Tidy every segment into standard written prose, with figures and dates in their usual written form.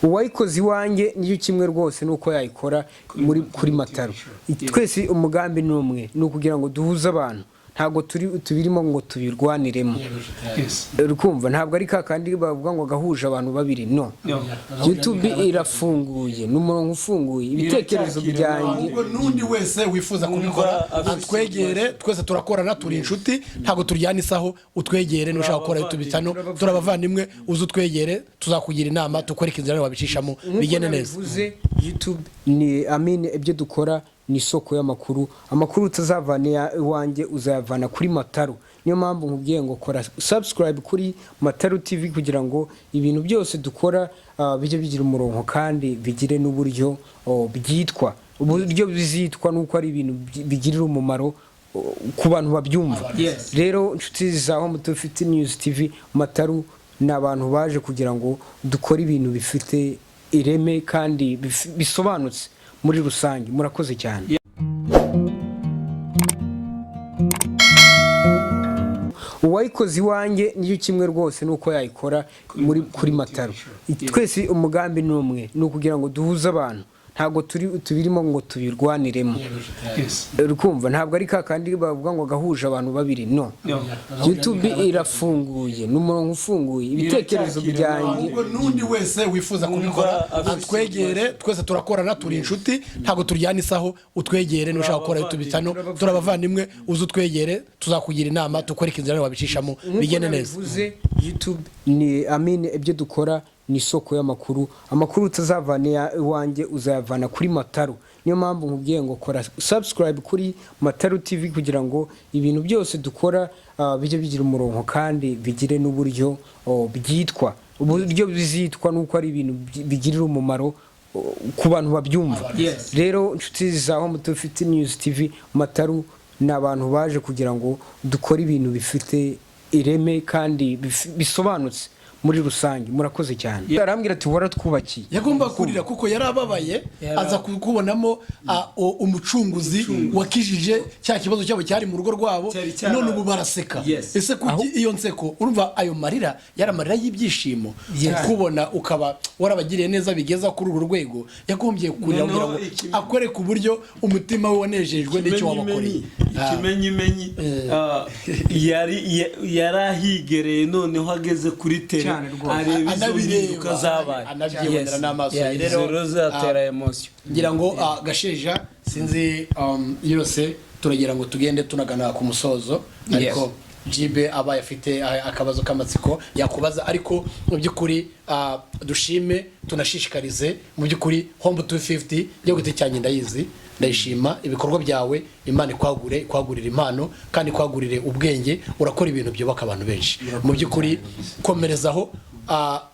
Uwayikoze iwanjye niyo kimwe rwose nuko yayikora muri kuri Mataru. Twese umugambi ni umwe, ni ukugira ngo duhuze abantu. Ntabwo turi tubirimo ngo tubirwaniremo. Uri kumva, ntabwo ari ka kandi bavuga ngo gahuje abantu babiri, no. YouTube irafunguye, ni umurongo ufunguye ibitekerezo Iracyakira. byanjye. Ahubwo n'undi wese wifuza kubikora atwegere, twese turakorana, turi inshuti, ntabwo turyana isaho. Utwegere nushaka gukora YouTube channel, turi abavandimwe, uze utwegere, tuzakugira inama, tukwereke inzira wabicishamo bigende neza. Nabivuze, YouTube ni, I mean, ibyo dukora ni isoko y'amakuru. Amakuru utazavana iwanjye uzayavana kuri Mataru. Niyo mpamvu nkubwiye ngo kora subscribe kuri Mataru TV kugira ngo ibintu byose dukora bijye bigira umurongo kandi bigire n'uburyo byitwa, uburyo bizitwa nuko ari ibintu bigirira umumaro ku bantu babyumva. Rero inshuti za Home 250 News TV, Mataru ni abantu baje kugira ngo dukore ibintu bifite ireme kandi bisobanutse muri rusange. Murakoze cyane. Uwayikoze iwanjye niyo kimwe rwose nuko yayikora muri kuri Mataru. Twese umugambi ni umwe, ni ukugira ngo duhuze abantu. Ntabwo turi tubirimo ngo tubirwaniremo. Uri kumva, ntabwo ari ka kandi bavuga ngo gahuje abantu babiri, no. YouTube irafunguye, ni umurongo ufunguye ibitekerezo Iracyakira. byanjye. Ahubwo n'undi wese wifuza kubikora atwegere, twese turakorana, turi inshuti, ntabwo turyana isaho. Utwegere nushaka gukora YouTube channel, turi abavandimwe, uze utwegere, tuzakugira inama, tukwereke inzira wabicishamo bigende neza. Nabivuze, YouTube ni, I mean, ibyo dukora ni isoko y'amakuru. Amakuru utazavana iwanjye uzayavana kuri Mataru. Niyo mpamvu nkubwiye ngo kora subscribe kuri Mataru TV kugira ngo ibintu byose dukora bijye bigira umurongo kandi bigire n'uburyo byitwa, uburyo bizitwa nuko ari ibintu bigirira umumaro ku bantu babyumva. Rero inshuti za Home 250 News TV, Mataru ni abantu baje kugira ngo dukore ibintu bifite ireme kandi bisobanutse muri rusange. Murakoze cyane. Arambwira ati: "Waratwubakiye." Yagomba kurira kuko yari ababaye, aza kubonamo umucunguzi wakijije cya kibazo cyabo cyari mu rugo rwabo. Cyari None ubu baraseka. Ese kuki iyo nseko? Urumva ayo marira yari amarira y'ibyishimo, kukubona ukaba warabagiriye neza bigeza kuri uru rwego. Yagombye kurira kugira ngo akwereke uburyo umutima we wanejejwe n'icyo wabakoreye. Ikimenyimenyi, yari ahigereye, noneho ageze kuri terrain Cyane rwose. areba izo Anabireba, mpinduka zabaye. anabyibonera n'amaso ye. Yeah, Rero, izo rero zatera emotion. Ngira ngo Gasheja, sinzi, yose turagira ngo tugende tunagana ku musozo, ariko Jibe abaye afite akabazo k'amatsiko yakubaza. Ariko mu by'ukuri dushime, tunashishikarize mu by'ukuri Home 250 yo giti cyanjye, ndayizi, ndayishima ibikorwa byawe. Imana ikwagure, ikwagurire impano kandi ikwagurire ubwenge. Urakora ibintu byubaka abantu benshi. Mu by'ukuri komerezaho.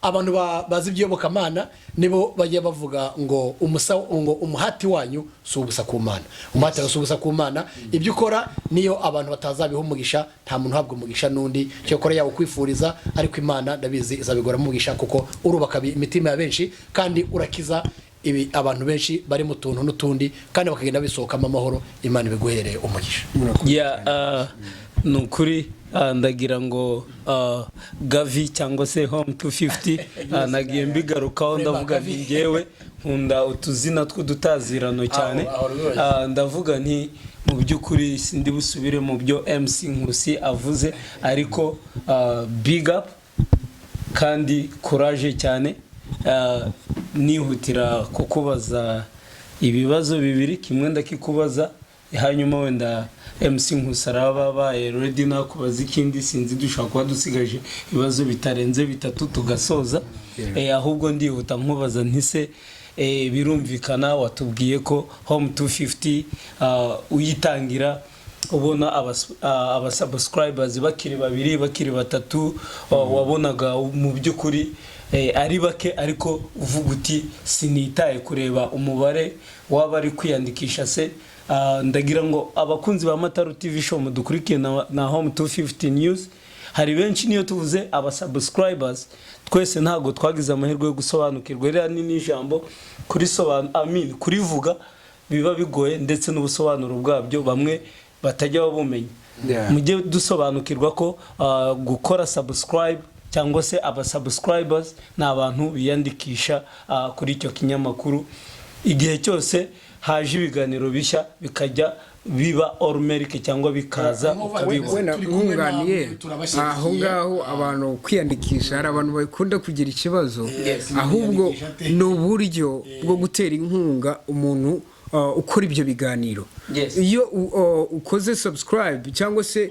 Abantu bazi iby'iyobokamana nibo bajya bavuga ngo umusa, ngo umuhati wanyu si ubusa ku Mana, umuhati wawe si ubusa ku Mana. Ibyo ukora niyo abantu batazabiha umugisha, nta muntu uhabwa umugisha n'undi, cyokora yawe ukwifuriza, ariko Imana ndabizi izabigoramo umugisha, kuko urubaka imitima ya benshi kandi urakiza ibi abantu benshi bari mu tuntu n'utundi kandi bakagenda bisohokamo amahoro. Imana ibiguhereye umugisha. Yeah, ni ukuri, ndagira ngo Gavi cyangwa se Home 250, nagiye mbigarukaho, ndavuga nti ngewe nkunda utuzina tw'udutazirano cyane. Aho rwose. Ndavuga nti mu by'ukuri sindi busubire mu byo MC Nkusi avuze, ariko big up kandi courage cyane. Nihutira kukubaza ibibazo bibiri, kimwe ndakikubaza, hanyuma wenda MC Nkusi araba abaye ready nakubaza ikindi. Sinzi, dushobora kuba dusigaje ibibazo bitarenze bitatu tugasoza. Ahubwo ndihuta nkubaza ntise birumvikana watubwiye ko Home 250 uyitangira ubona abasubscribers bakiri babiri, bakiri batatu, wabonaga mu by'ukuri ari bake, ariko uvuga uti sinitaye kureba umubare waba ari kwiyandikisha se. Ndagira ngo abakunzi ba Mataru TV Show mudukurikiye na Home 250 News, hari benshi niyo tuvuze aba subscribers twese ntabwo twagize amahirwe yo gusobanukirwa ririya ni n'ijambo kurisobanura, I mean, kurivuga biba bigoye, ndetse n'ubusobanuro bwabyo bamwe batajya babumenya. Mujye dusobanukirwa ko gukora subscribe cyangwa se kwiyandikisha kuri YouTube channel cyangwa se aba subscribers ni abantu biyandikisha kuri icyo kinyamakuru. Igihe cyose haje ibiganiro bishya, bikajya biba automatic cyangwa bikaza ukabibona. Wenda Turi kumwe nkunganiye namwe, turabashyigikiye. Aho ngaho abantu kwiyandikisha, hari abantu bakunda kugira ikibazo. Ahubwo Kwiyandikisha ate? ni uburyo bwo gutera inkunga umuntu ukora ibyo biganiro. Iyo ukoze subscribe cyangwa se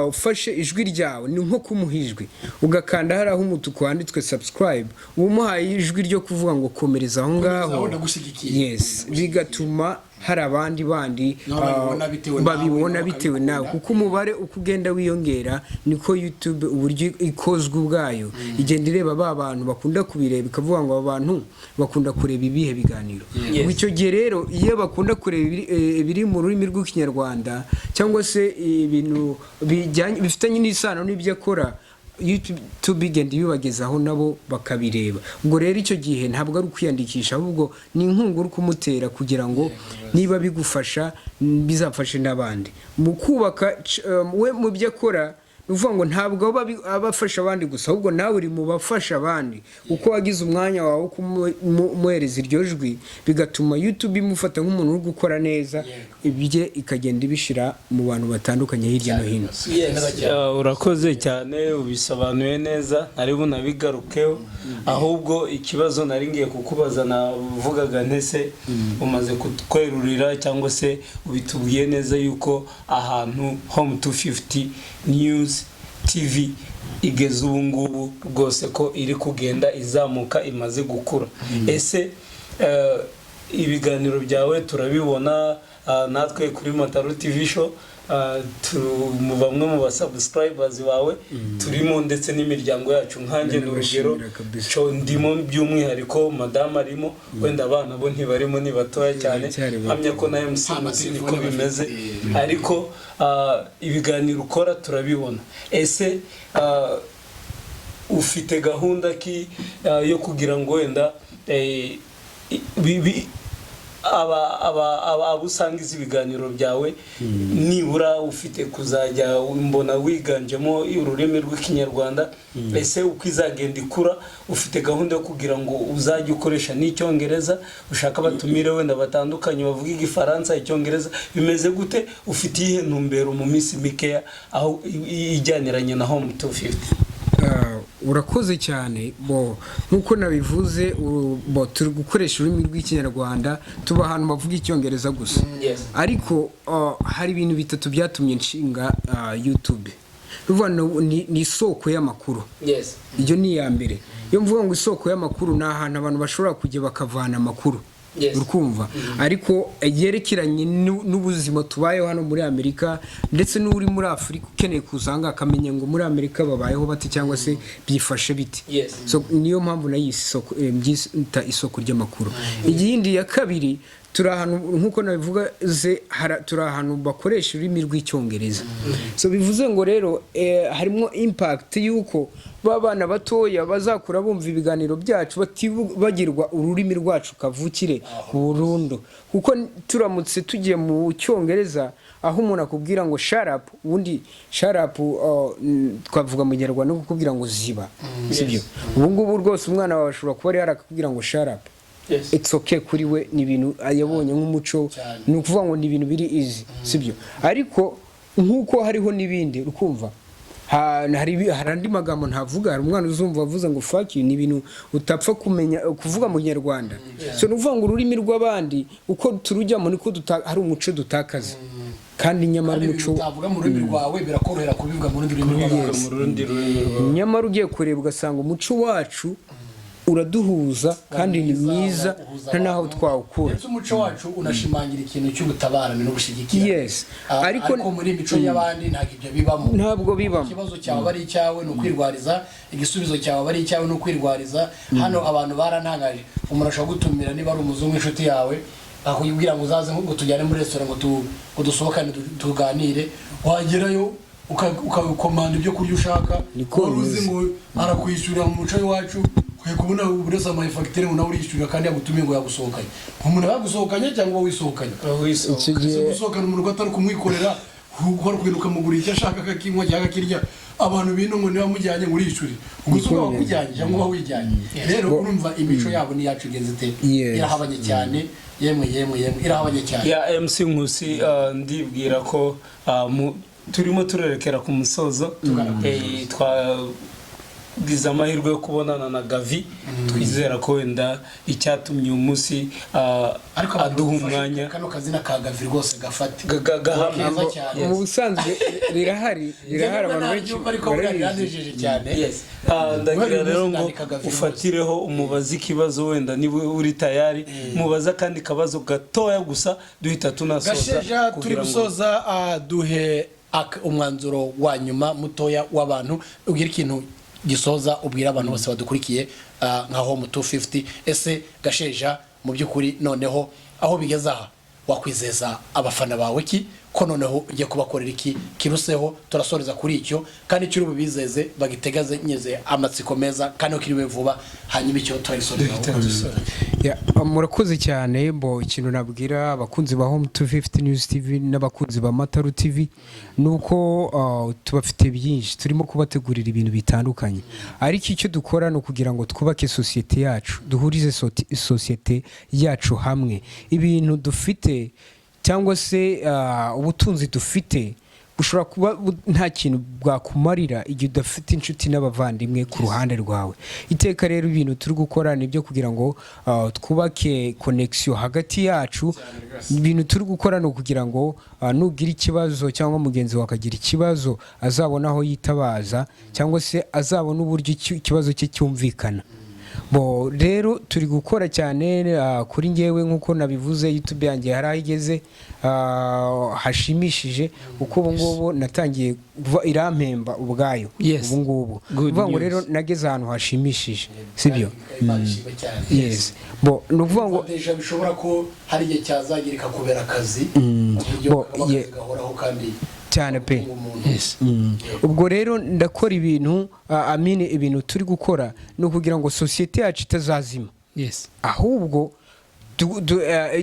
ufashe ijwi ryawe, ni nko kumuha ijwi, ugakanda hari aho umutuku wanditswe subscribe, uba umuhaye ijwi ryo kuvuga ngo komereza aho ngaho. Aho, ndagushyigikiye. Yes, bigatuma hari abandi bandi Nabo babibona bitewe nawe, babibona nabo bitewe nawe, bakabikunda. Kuko umubare uko ugenda wiyongera niko YouTube uburyo ikozwe ubwayo igenda ireba ba bantu bakunda kubireba, ikavuga ngo aba bantu bakunda kureba ibihe biganiro. Ubwo icyo gihe rero iyo bakunda kureba ibiri mu rurimi rw'Ikinyarwanda cyangwa se ibintu bijyanye, bifitanye n'isano n'ibyo akora, YouTube igenda ibibagezaho nabo bakabireba. Ubwo rero icyo gihe ntabwo ari ukwiyandikisha, ahubwo ni inkunga uri kumutera kugira ngo niba bigufasha bizafashe n'abandi mu kubaka we mu byo akora. Ni ukuvuga ngo ntabwo aba afasha abandi gusa, ahubwo nawe uri mu bafasha abandi, uko wagize umwanya wawe wo kumuhereza iryo jwi, bigatuma YouTube imufata nk'umuntu uri gukora neza ibye, ikagenda ibishyira mu bantu batandukanye hirya no hino. Yes, urakoze cyane, ubisobanuye neza, ntari bunabigarukeho. Ahubwo ikibazo nari ngiye kukubaza, navugaga ntese umaze kutwerurira cyangwa se ubitubwiye neza yuko ahantu Home 250 News TV igeze ubu ngubu rwose ko iri kugenda izamuka, imaze gukura. Ese ibiganiro byawe turabibona, natwe kuri Mataru TV Show, mu bamwe mu basubscribers bawe turimo, ndetse n'imiryango yacu. Nkanjye ni urugero, Ndabashimira kabisa. cyo ndimo by'umwihariko, madamu arimo, wenda abana bo ntibarimo, ni batoya cyane. Baracyari bato. Mpamya ko na MC Nta Muti niko matelefone bimeze. bafite. Ariko ibiganiro ukora turabibona. Ese ufite gahunda ki yo kugira ngo wenda aba usangiza ibiganiro byawe, nibura ufite kuzajya mbona wiganjemo ururimi rw'Ikinyarwanda? Ese uko izagenda ikura, ufite gahunda yo kugira ngo uzajye ukoresha n'Icyongereza, ushaka abatumire wenda batandukanye bavuga Igifaransa, Icyongereza? Bimeze gute? Ufite iyihe ntumbero mu minsi mikeya aho ijyaniranye na Home 250? Urakoze cyane. Bo nkuko nabivuze, bo turi gukoresha ururimi rw'Ikinyarwanda, tuba ahantu bavuga Icyongereza gusa. Ariko hari ibintu bitatu byatumye nshinga YouTube. Ruvuga ngo ni isoko y'amakuru. Iyo ni iya mbere. Iyo mvuga ngo isoko y'amakuru, ni ahantu abantu bashobora kujya bakavana amakuru, urikumva, ariko yerekeranye n'ubuzima tubayeho hano muri Amerika, ndetse n'uri muri Afurika ukeneye kuza aha ngaha akamenya ngo muri Amerika babayeho bate cyangwa se byifashe bite. So, niyo mpamvu nayise isoko, mbyita isoko ry'amakuru. Iyindi ya kabiri, turi ahantu nk'uko nabivuga ze turi ahantu bakoresha ururimi rw'Icyongereza. So bivuze ngo rero harimo impact y'uko ba bana batoya bazakura bumva ibiganiro byacu batibagirwa ururimi rwacu kavukire burundu, kuko turamutse tugiye mu Cyongereza, aho umuntu akubwira ngo shut up, ubundi shut up twavuga mu Kinyarwanda no kukubwira ngo ziba, sibyo? Ubu ngubu rwose umwana wawe ashobora kuba ari hari akakubwira ngo shut up. It's okay kuri we, ni ibintu yabonye nk'umuco. Cyane. Ni ukuvuga ngo ni ibintu biri easy, sibyo? Ariko nk'uko hariho n'ibindi, ukumva hari andi magambo ntavuga. Hari umwana uzumva avuze ngo fuck you, ni ibintu utapfa kumenya kuvuga mu Kinyarwanda. So ni ukuvuga ngo ururimi rw'abandi uko turujyamo niko hari umuco dutakaza, kandi nyamara Kandi umuco ibintu utavuga mu rurimi rwawe birakorohera kubivuga mu rundi rurimi rw'abandi. Mu rundi rurimi rwawe. Nyamara ugiye kureba ugasanga umuco wacu uraduhuza kandi ni mwiza, uhuza nta n'aho abantu. twawukura. Ndetse umuco wacu unashimangira ikintu cy'ubutabarane n'ubushyigikirane. Ariko muri mico y'abandi ntabwo ibyo bibamo. Ntabwo bibamo. Ikibazo cyawe aba ari icyawe ni ukwirwariza, igisubizo cyawe aba ari icyawe ni ukwirwariza. Hano abantu barantangaje. Umuntu ashobora gutumira, niba ari umuzungu inshuti yawe, akakubwira ngo uzaze ngo tujyane muri resitora, ngo dusohokane, tuganire. Wagerayo ukakomanda ibyo kurya ushaka. Niko Wari uzi bimeze. ngo arakwishyurira. Mu muco w'iwacu ukwiye kubona buri wese amuhaye fagitire, ngo nawe urishyurira, kandi yagutumiye ngo yagusohokanye. Umuntu yagusohokanye cyangwa uba wisohokanye? Icyo Ese gihe gusohokana umuntu atari kumwikorera, ukora kugenda ukamugurira icyo ashaka akakinywa cyangwa akakirya? Abantu bino ngo niba mujyanye ngo urishuri, ubwo uba wakujyanye cyangwa uba wijyanye. Rero urumva imico yabo n'iyacu igeze ite? Irahabanye cyane, yemwe yemwe yemwe, irahabanye cyane. Ya MC Nkusi, ndibwira ko turimo turerekera ku musozo. Twagize amahirwe yo kubonana na Gavi. Twizera ko wenda icyatumye uyu munsi Ariko abantu aduha badufashe umwanya kano kazina ka Gavi rwose gafate. Gahamye. Keza cyane. Mu busanzwe rirahari, rirahari, abantu benshi Ntaryumva, ariko buriya barabizi. riranejeje cyane. Yes. Ndagira Guhera uyu rero munsi ngo nandika Gavi rwose. ufatireho umubaze ikibazo, wenda niba uri tayari mubaze akandi kabazo gatoya gusa, duhita tunasoza. Gasheja, turi kugira ngo- gusoza, duhe umwanzuro wa nyuma mutoya w'abantu, ubwira ikintu gisoza, ubwira abantu bose badukurikiye, nka Home 250. Ese Gasheja, mu by'ukuri noneho aho bigeze aha, wakwizeza abafana bawe ki ko noneho ugiye kubakorera iki kiruseho? Turasoreza kuri icyo, kandi icyo uri bubizeze bagitegaze nyeze amatsiko meza, kandi ko kiriwe vuba, hanyuma icyo turagisorezaho. Ya, murakoze cyane. Bo ikintu nabwira abakunzi ba Home 250 News TV n'abakunzi ba Mataru TV ni uko tubafite byinshi, turimo kubategurira ibintu bitandukanye, ariko icyo dukora ni ukugira ngo twubake sosiyete yacu, duhurize sosiyete yacu hamwe. Ibintu dufite cyangwa se ubutunzi dufite bushobora kuba nta kintu bwakumarira igihe udafite inshuti n'abavandimwe ku ruhande rwawe iteka. Rero ibintu turi gukora ni ibyo kugira ngo twubake connection hagati yacu. Ibintu turi gukora ni ukugira ngo nugira ikibazo cyangwa mugenzi wawe akagira ikibazo, azabone aho yitabaza cyangwa se azabone uburyo ikibazo cye cyumvikana. Bo rero turi gukora cyane. Kuri ngewe, nk'uko nabivuze, YouTube yanjye hari aho igeze hashimishije, kuko ubu ngubu natangiye kuva irampemba ubwayo. Ubu ngubu Good uvuga ngo news. rero nageze ahantu hashimishije, sibyo? Imana ishimwe cyane. Yes, bo ni ukuvuga ngo déjà bishobora ko hari igihe cyazagira ikakubera akazi ku buryo Bo, kaba akazi gahoraho kandi Cyane pe. gatunga umuntu. Ubwo rero ndakora ibintu, amine, ibintu turi gukora ni ukugira ngo sosiyete yacu itazazima, ahubwo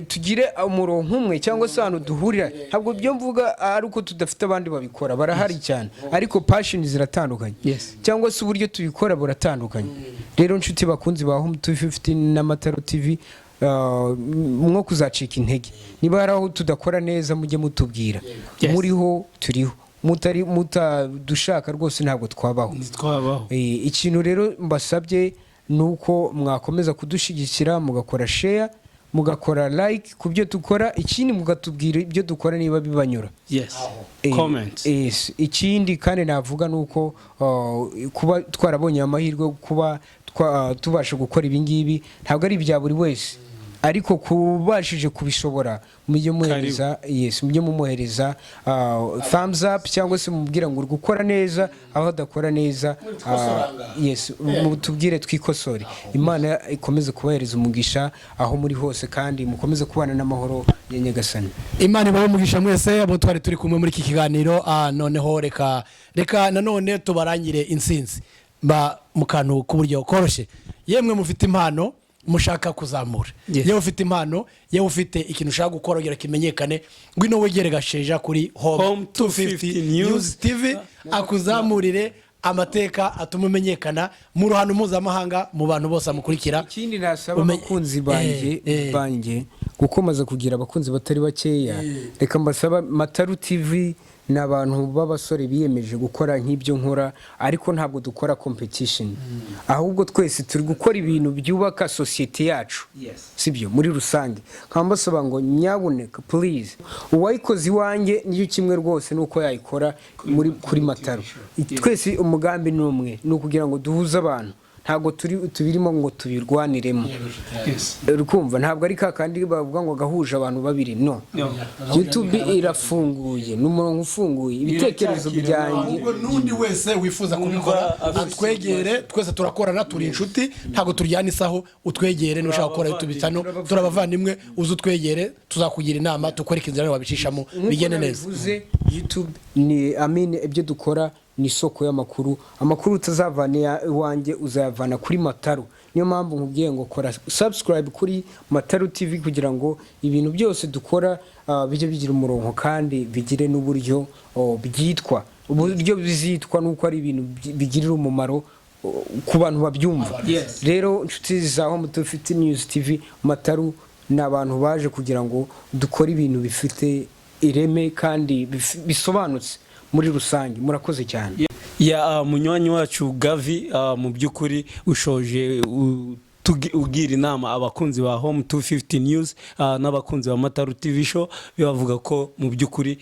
tugire umurongo umwe cyangwa se ahantu duhurira. Ntabwo ibyo mvuga ari uko tudafite abandi babikora, barahari cyane, ariko passion ziratandukanye cyangwa se uburyo tubikora buratandukanye. Rero nshuti bakunzi ba Home 250 n'Amataro TV, mwo kuzacika intege. Niba hari aho tudakora neza, mujye mutubwira. Muriho turiho, mutari mutadushaka rwose ntabwo twabaho. Ntitwabaho. Ikintu rero mbasabye ni uko mwakomeza kudushyigikira, mugakora share, mugakora like ku byo dukora, ikindi mukatubwira ibyo dukora niba bibanyura. Comment. Yes. Ikindi kandi navuga ni uko kuba twarabonye amahirwe yo kuba tubasha gukora ibi ngibi ntabwo ari ibya buri wese, ariko kubashije kubishobora, mujye muhereza, yes, mujye mumuhereza thumbs up cyangwa se mubwira ngo uri gukora neza, aho adakora neza, yes, mutubwire twikosore. Imana ikomeze kubahereza umugisha aho muri hose, kandi mukomeze kubana n'amahoro ya Nyagasani. Imana ibahe umugisha mwese abo twari turi kumwe muri iki kiganiro. Noneho reka nanone tubarangire intsinzi ba mu kantu k'uburyo koroshye. Yemwe mufite impano mushaka kuzamura, yewe ufite impano, yewe ufite ikintu ushaka gukora kugira kimenyekane, ngwino wegere Gasheja kuri Home Home 250 250 News News TV, akuzamurire amateka atuma umenyekana mu ruhando mpuzamahanga, mu bantu bose bamukurikira. Ikindi nasaba abakunzi banjye, banjye, kuko maze kugira abakunzi batari bakeya, reka mbasaba, Mataru TV ni abantu b'abasore biyemeje gukora nk'ibyo nkora, ariko ntabwo dukora competition, ahubwo twese turi gukora ibintu byubaka sosiyete yacu, sibyo? Muri rusange nkaba mbasaba ngo nyabuneka, please, uwayikoze iwanjye niyo kimwe rwose nuko yayikora muri kuri Mataru. Twese umugambi ni umwe, ni ukugira ngo duhuze abantu. Ntabwo turi tubirimo ngo tubirwaniremo. Uri kumva, ntabwo ari kakandi bavuga ngo gahuje abantu babiri, no. No. YouTube irafunguye, ni umurongo ufunguye ibitekerezo Iracyakira. byanjye. Ahubwo n'undi wese wifuza kubikora afite atwegere, twese turakorana, turi inshuti, ntabwo turyana isaho. Utwegere niba ushaka gukora YouTube channel, turi abavandimwe, uze utwegere, tuzakugira inama, tukwereke inzira wabicishamo bigende neza. Nabivuze, YouTube ni, amine, ibyo dukora ni isoko y'amakuru. Amakuru utazavana iwanjye uzayavana kuri Mataru. Niyo mpamvu nkubwiye ngo kora subscribe kuri Mataru TV kugira ngo ibintu byose dukora bijye bigira umurongo kandi bigire n'uburyo byitwa. Uburyo bizitwa nuko ari ibintu bigirira umumaro ku bantu babyumva. Rero inshuti za Home 250 News TV, Mataru ni abantu baje kugira ngo dukore ibintu bifite ireme kandi bisobanutse muri rusange. Murakoze cyane. Ya, munywanyi wacu Gavi, mu by'ukuri ushoje ugira inama abakunzi ba Home 250 News n'abakunzi ba Mataru TV Show, bavuga ko mu by'ukuri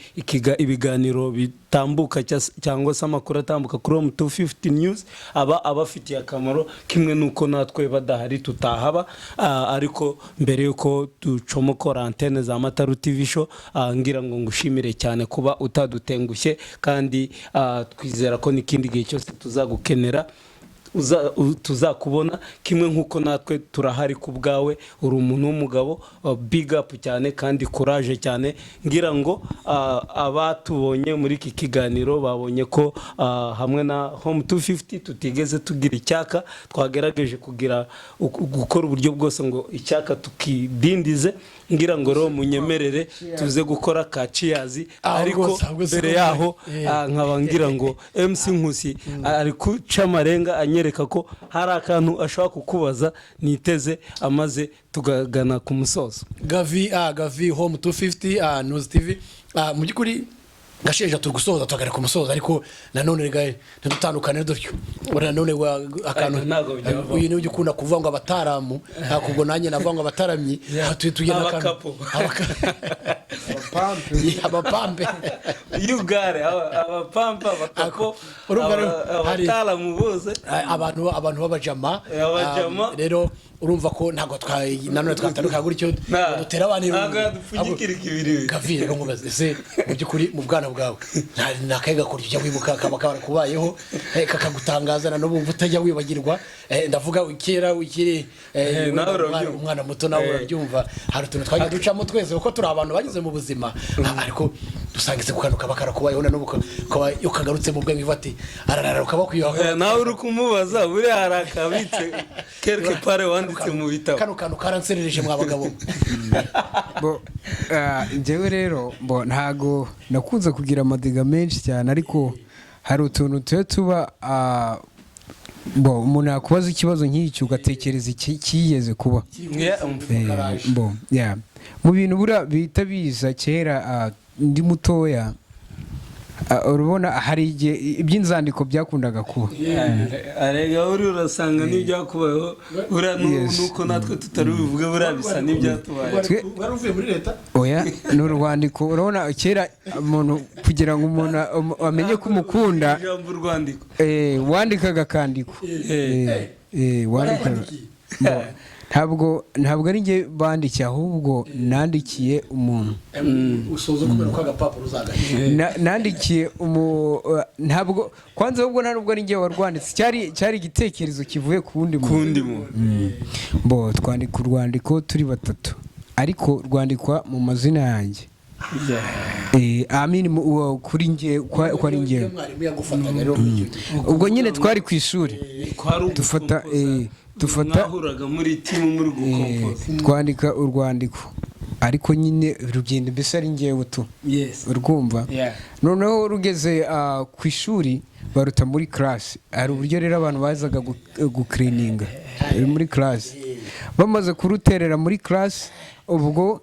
ibiganiro bitambuka cyangwa se amakuru atambuka kuri Home 250 News aba abafitiye akamaro, kimwe n'uko natwe badahari tutahaba. Ariko mbere y'uko ducomokora antene za Mataru TV Show, ngira ngo ngushimire cyane kuba utadutengushye, kandi twizera ko n'ikindi gihe cyose tuzagukenera tuzakubona, kimwe nk'uko natwe turahari ku bwawe. Uri umuntu w'umugabo, big up cyane kandi courage cyane. Ngira ngo abatubonye muri iki kiganiro babonye ko hamwe na Home 250 tutigeze tugira icyaka. Twagerageje kugira gukora uburyo bwose ngo icyaka tukidindize. Ngira ngo rero munyemerere tuze gukora ka cheers. Aho Ariko rwose, ahubwo mbere si yaho, nkaba ngira ngo MC Nkusi ari guca amarenga anyereka ko hari akantu ashobora kukubaza niteze, amaze tugagana ku musozo. Gavi, Home 250 News TV, mu by'ukuri Gasheja, turi gusoza, tugana ku musozo, ariko nanone rega ntidutandukane dutyo. Ura nanone akantu Ariko ntabwo byavaho. Uyu niwe ujya ukunda kuvuga ngo abataramu, ubwo nanjye navuga ngo abataramyi. Tugenda akantu- Abakapo. Abapampe. Yugare abapampa, abakapo. Urumva rero, Abataramu bose. Abantu b'abajama. Abajama. Rero urumva ko ntabwo nanone twatandukana gutyo, dutera abantu irungu. Ntabwo yadupfunyikira ikibiri. Gavi, rero nkubaze, ese mu by'ukuri mu bwana bwawe nta kahe gakoryo ujya wibuka kaba karakubayeho, kakagutangaza na n'ubu utajya wibagirwa? Ndavuga kera ukiri Nawe urabyumva. umwana muto, nawe urabyumva, hari utuntu twagiye ducamo twese kuko turi abantu bageze mu buzima. Ariko dusanga ku kantu kaba karakubayeho na n'ubu ukaba iyo kagarutse mu bwenge uvuga ati ararara ukaba kwiyuha. Nawe uri kumubaza, buriya hari akabitse quelque part wanditse mu bitabo. Kano kantu karanserereje mwa bagabo. Bo, njyewe rero bo ntago nakunze kugira amadega menshi cyane, ariko hari utuntu tuba tuba, bo umuntu yakubaza ikibazo nk'icyo ugatekereza iki kiyigeze kuba. Bo, yeah. Mu bintu buriya bihita biza kera, ndi mutoya, urabona hari igihe iby'inzandiko byakundaga kuba. Arega uri urasanga n'ibyakubayeho buriya nuko natwe tutari bubivuge, buriya bisa n'ibyatubayeho. Wari uvuye muri leta? Oya, ni urwandiko. Urabona kera umuntu kugira ngo umuntu amenye ko umukunda, Ijambo urwandiko. Wandikaga akandiko. Wandikaga. Bo, ntabwo ari njye bandikiye, ahubwo nandikiye umuntu. Usoza kubera ko agapapuro uzagaca. Nandikiye ntabwo kwanza, ahubwo nta nubwo ari njye warwanditse, cyari igitekerezo kivuye ku wundi muntu. Kundi muntu. Bo twandika urwandiko turi batatu, ariko rwandikwa mu mazina yanjye. Amin kuri njye kwa ari njyewe. Iyo mwarimu yagufataga rero muri icyo gihe? Ubwo nyine twari ku ishuri. Kwari Dufata, ugukompoza. dufata Mwahuraga muri team muri gukompoza. Twandika urwandiko, ariko nyine rugenda mbese ari njyewe tu. Urwumva? Yeah. Noneho rugeze ku ishuri baruta muri class. Hari uburyo rero abantu bazaga gukirininga muri class. Bamaze kuruterera muri class, ubwo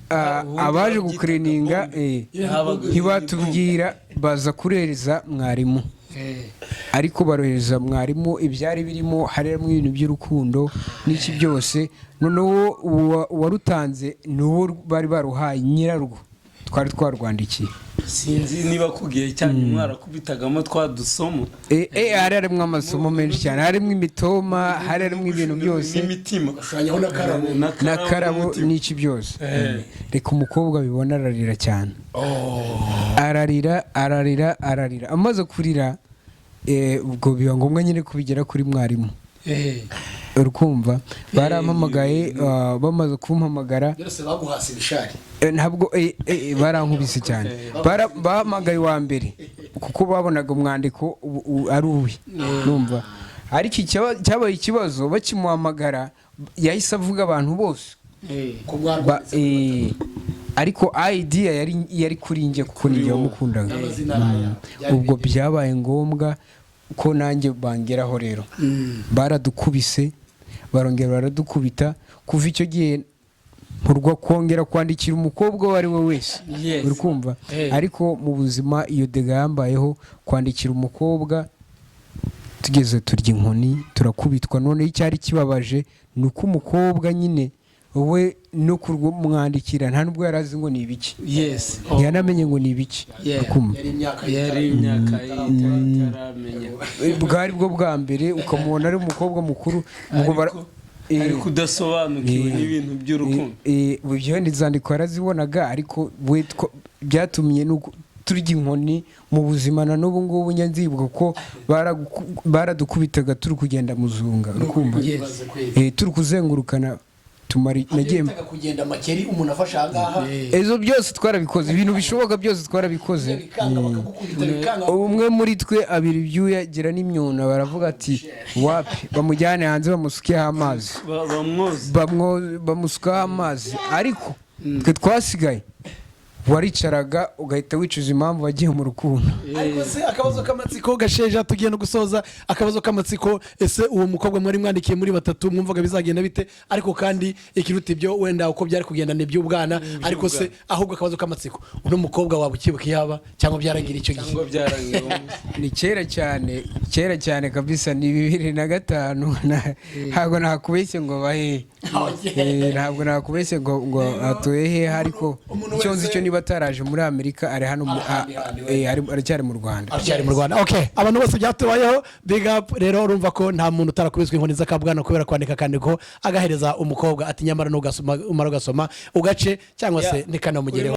Ubundi abaje babyitaga gukirininga bombe. Habaga ntibatubwira, baza kurohereza mwarimu. Ariko barohereza mwarimu ibyari birimo, harimo ibintu by'urukundo n'iki byose. Noneho uwarutanze ni uwo bari baruhaye nyirarwo twari twarwandikiye. Sinzi niba ku gihe cyanyu mwarakubitagamo twa dusomo. Hari harimo amasomo menshi cyane, harimo imitoma, hari harimo ibintu byose. N'imitima. Ushushanyaho n'akarabo. N'akarabo n'umutima. n'iki byose. Reka umukobwa bibona ararira cyane, ararira, ararira, ararira. Amaze kurira, ubwo biba ngombwa nyine kubigera kuri mwarimu. Urukumva barampamagaye, bamaze kumpamagara, Byose baguhasa ibishari. Ntabwo barankubise cyane. Bahamagaye uwa mbere kuko babonaga umwandiko ari uwe numva, ariko cyabaye ikibazo, bakimuhamagara yahise avuga abantu bose. Ko Ba- mwarwanditse. Ariko idea yari kuri njye, kuko ninjye wamukundaga. N'amazina araya. Byari Ubwo byabaye ngombwa ko nanjye bangeraho. Rero baradukubise, barongera baradukubita. Kuva icyo gihe nkurwa kongera kwandikira umukobwa uwo ari we wese. Uri kumva? Ariko mu buzima iyo dega yambayeho, kwandikira umukobwa, tugeze turya inkoni, turakubitwa. Noneho icyari kibabaje ni uko umukobwa nyine we no kumwandikira nta nubwo yari azi ngo ni ibiki. Ntiyanamenye ngo ni ibiki. Uri kumva? Yari imyaka Yari imyaka itaramenya. Bwari bwo bwa mbere ukamubona ari umukobwa mukuru, ubwo Ariko udasobanukiwe n'ibintu by'urukundo. Ibyo inzandiko yarazibonaga, ariko we byatumye nuko turya inkoni mu buzima. Na n'ubu ngubu njya nzibuka ko baradukubitaga turi kugenda muzunga, urukumva? Turi kuzengurukana tumara nagiye Nagiye kugenda makeri, umuntu afashe ahangaha. Ezo byose twarabikoze, ibintu bishoboka byose twarabikoze. Bikanga, bakagukubita bikanga. Umwe muri twe abira ibyuya, gira n'imyuna, baravuga ati wapi, bamujyane hanze bamusukeho amazi. Bamwoza. Bamusukaho amazi, ariko twe twasigaye waricaraga ugahita wicuza impamvu wagiye mu rukundo. Ariko se akabazo k'amatsiko, Gasheja, tugiye no gusoza, akabazo k'amatsiko: ese uwo mukobwa mwari mwandikiye muri batatu, mwumvaga bizagenda bite? Ariko kandi ikiruta ibyo, wenda uko byari kugenda ni iby'ubwana, ariko se ahubwo akabazo k'amatsiko, uno mukobwa waba ukibuka iyaba cyangwa byaragira icyo gihe? Cyangwa byarangiye uwo munsi? Ni kera cyane, kera cyane kabisa, ni 2005. Ntabwo nakubeshye ngo bahe. Ntabwo nakubeshye ngo atuye hehe, ariko Umuntu icyo nzi wese cyo niba ataraje muri Amerika, ari hano Ahandi handi we. aracyari mu Rwanda. Aracyari mu Rwanda. Okay, abantu bose byatubayeho, big up. Rero urumva ko nta muntu utarakubiswe inkoni z'akabwana kubera kwandika akandiko agahereza umukobwa, ati nyamara nugasoma, umara ugasoma ugace cyangwa se ntikanamugereho.